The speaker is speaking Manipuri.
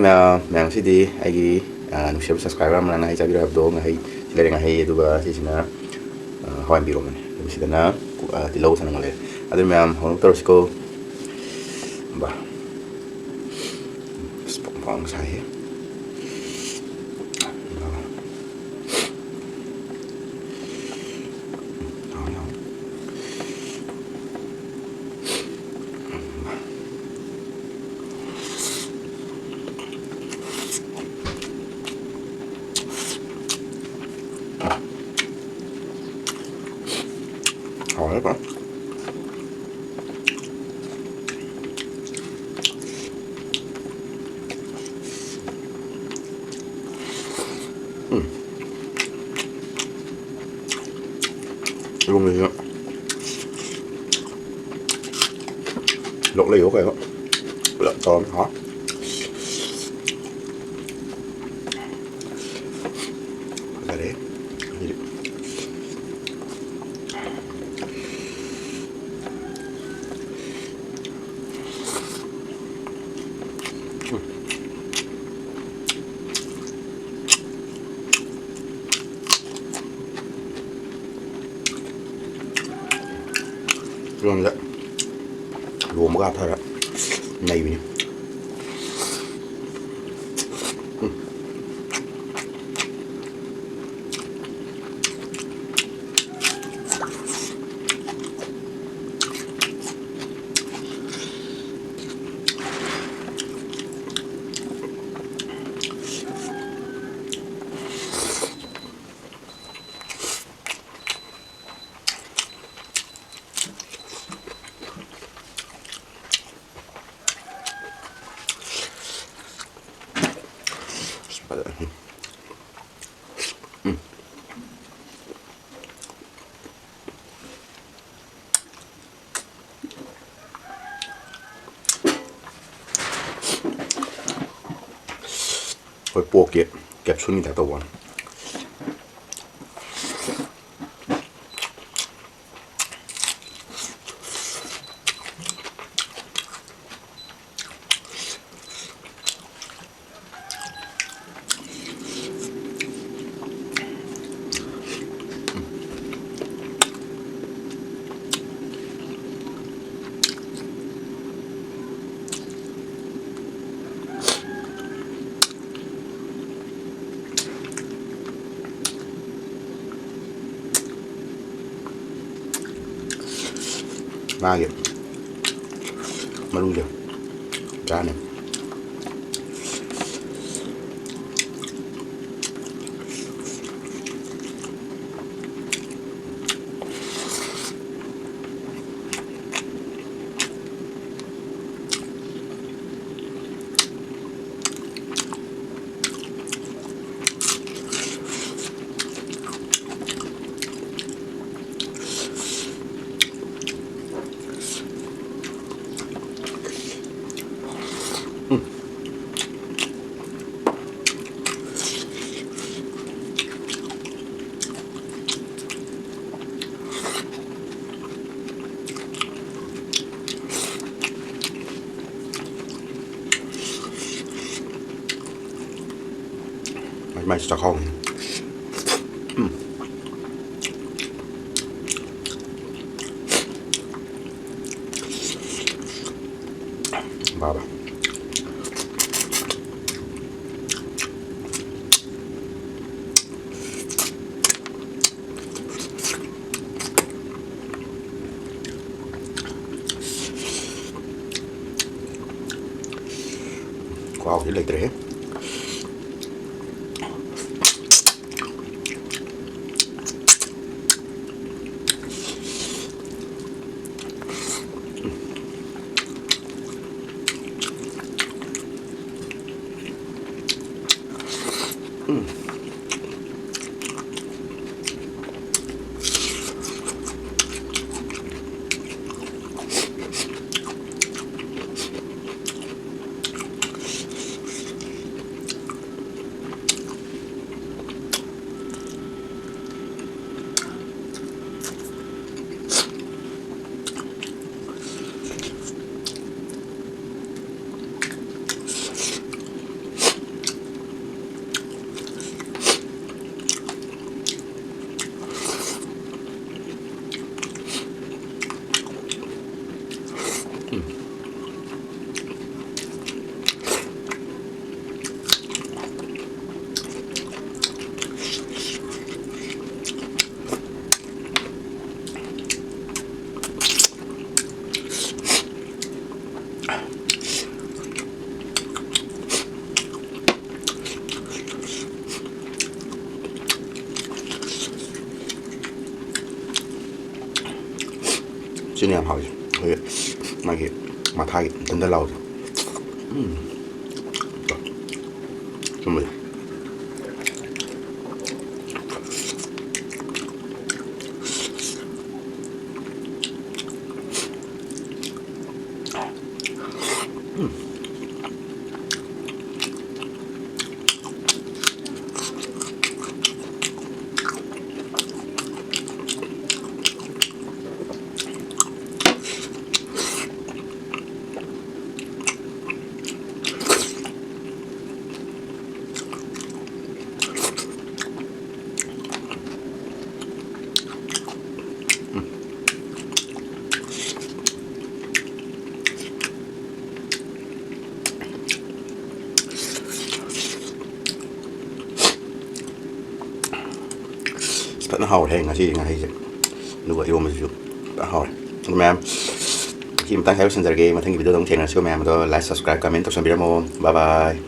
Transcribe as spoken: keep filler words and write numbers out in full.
ꯃꯌꯥꯝ, ꯃꯌꯥꯝꯁꯤꯗꯤ ꯑꯩꯒꯤ, ꯑ, ꯅꯨꯡꯁꯤꯕ subscriber ꯑꯃꯅ ꯉꯥꯍꯩ ꯆꯥꯕꯤꯔꯣ ꯍꯥꯏꯕꯗꯣ, ꯉꯥꯍꯩ ꯁꯤ ꯂꯩꯔꯦ, ꯉꯥꯍꯩ, ꯑꯗꯨꯒ ꯁꯤꯁꯤꯅ, ꯑ, ꯍꯋꯥꯏ ꯃꯨꯕꯤꯔꯣꯝꯕꯅꯦ, ꯑꯗꯨꯒ ꯁꯤꯗꯅ ꯀꯨ-, ꯑ, ꯇꯤꯜꯍꯧ ꯁꯪꯅ ꯂꯩꯔꯦ꯫ ꯑꯗꯨ ꯃꯌꯥꯝ ꯍꯧꯅ ꯇꯧꯔꯁꯤꯀꯣ꯫ ꯕꯥ꯫ ꯑꯁ, ꯐꯣꯡ ꯐꯣꯡ ꯁꯥꯏꯍꯦ꯫ ꯍꯥꯎꯔꯦ ꯐꯖꯅ꯫ ꯎꯝ꯫ ꯏꯔꯣꯝꯕꯁꯤꯅ ꯂꯣꯛ ꯂꯩꯌꯣ ꯀꯩꯅꯣ ꯄꯨꯂꯞ ꯇꯧꯔ ꯍꯥꯎ꯫ ꯐꯖꯔꯦ꯫ ꯑꯗꯨꯗꯤ ꯐꯤꯕꯝꯁꯤꯗ ꯂꯣꯝꯕꯒ ꯍꯥꯞꯊꯔ ꯅꯩꯕꯤꯅꯤ꯫ ꯎꯝ꯫ ꯑꯩꯈꯣꯏ ꯄꯣꯛꯀꯤ capsuleꯒꯤ type ꯇꯧꯕ ꯋꯥꯅꯤ꯫ ꯃꯥꯒꯤ ꯃꯔꯨꯁꯦ ꯆꯥꯅꯤ꯫ ꯃꯥꯏ ꯆꯥꯛꯈꯥꯎ꯫ ꯎꯝ꯫ ꯕꯥꯕ꯫ ꯈꯨꯍꯥꯎꯗꯤ ꯂꯩꯇ꯭ꯔꯦꯍꯦ꯫ ꯁꯤꯅ ꯌꯥꯝ ꯍꯥꯎꯋꯤ꯫ ꯑꯩꯈꯣꯏꯒꯤ ꯃꯥꯒꯤ ꯃꯊꯥꯒꯤ ꯗꯟꯗ ꯂꯥꯎꯕꯗꯣ꯫ ꯎꯝ꯫ ꯆꯨꯝꯕꯗꯤ꯫ ꯐꯖꯅ ꯍꯥꯎꯔꯦ ꯉꯁꯤ ꯉꯥꯍꯩꯁꯦ꯫ ꯑꯗꯨꯒ ꯏꯔꯣꯝꯕꯁꯤꯁꯨ ꯐꯖꯅ ꯍꯥꯎꯔꯦ꯫ ꯑꯗꯨ ꯃꯌꯥꯝ ꯁꯤ ꯃꯇꯥꯡꯁꯤꯗ ꯂꯣꯏꯁꯤꯟꯖꯔꯒꯦ꯫ ꯃꯊꯪꯒꯤ video ꯗ ꯑꯃꯨꯛ ꯊꯦꯡꯅꯔꯁꯤ꯫ ꯃꯌꯥꯝ ꯑꯗꯣ like, subscribe, comment ꯇꯧꯁꯟꯕꯤꯔꯝꯃꯣ꯫ Bye bye꯫